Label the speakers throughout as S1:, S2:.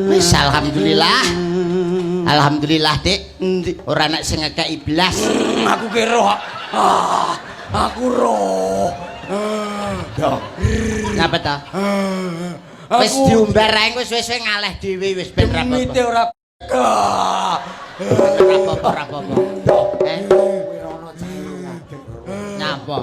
S1: Wis alhamdulillah. Alhamdulillah, Dik.
S2: Endi?
S1: Ora nek sing ngekeki blas.
S2: Aku ki roh. Ah, aku roh.
S3: Yo.
S1: Ngapa ta? Wis diumbar ae wis wis ngaleh dhewe wis ben ra
S2: Demite
S1: apa-apa.
S2: ora. Ah.
S1: Ora apa-apa, ora apa-apa. Eh, nyapa?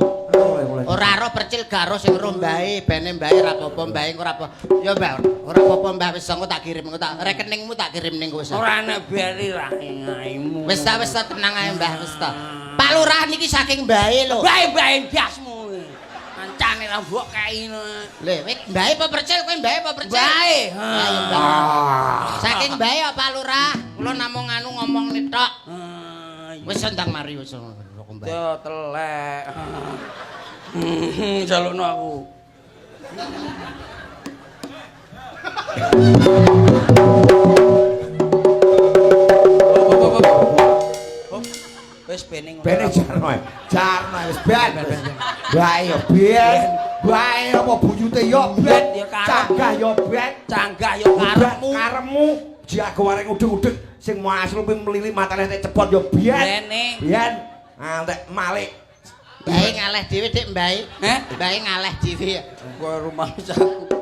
S1: Ora ro percil gak ro sing ro mbae, bene mbae ora apa-apa, mbae ora apa. Ya Mbak, ora apa-apa Mbah wis engko tak kirim, engko tak rekeningmu tak kirim ning kowe.
S2: Ora ana beri raimu.
S1: Wis ta tenang ae Mbah, wis ta. Pak Lurah niki saking mbae lho.
S2: Bae-bae biasmu. Kancane ra mbok kei.
S1: Lho, kowe mbae apa percil? Kowe mbae apa percil?
S2: Bae.
S1: Ayo Mbah. Saking mbae apa Pak Lurah? Kula namung anu ngomong tok. Wis ndang mari wis kok mbae.
S2: Yo telek. Jalukno aku. Wis bene ngono.
S3: Bene jarno ae. Jarno ae wis ben. Bae yo ben. Bae apa buyute yo ben.
S2: Ya karepmu.
S3: Canggah yo ben.
S2: Canggah yo karepmu.
S3: Karepmu jago arek udeg-udeg sing maslupi mlili matane nek cepot yo ben.
S2: Bene.
S3: Ben. Antek malik.
S1: Mbae ngaleh dhewe Dik mbae.
S2: Heh?
S1: Mbae ngaleh dhewe.
S2: Kowe rumah aku.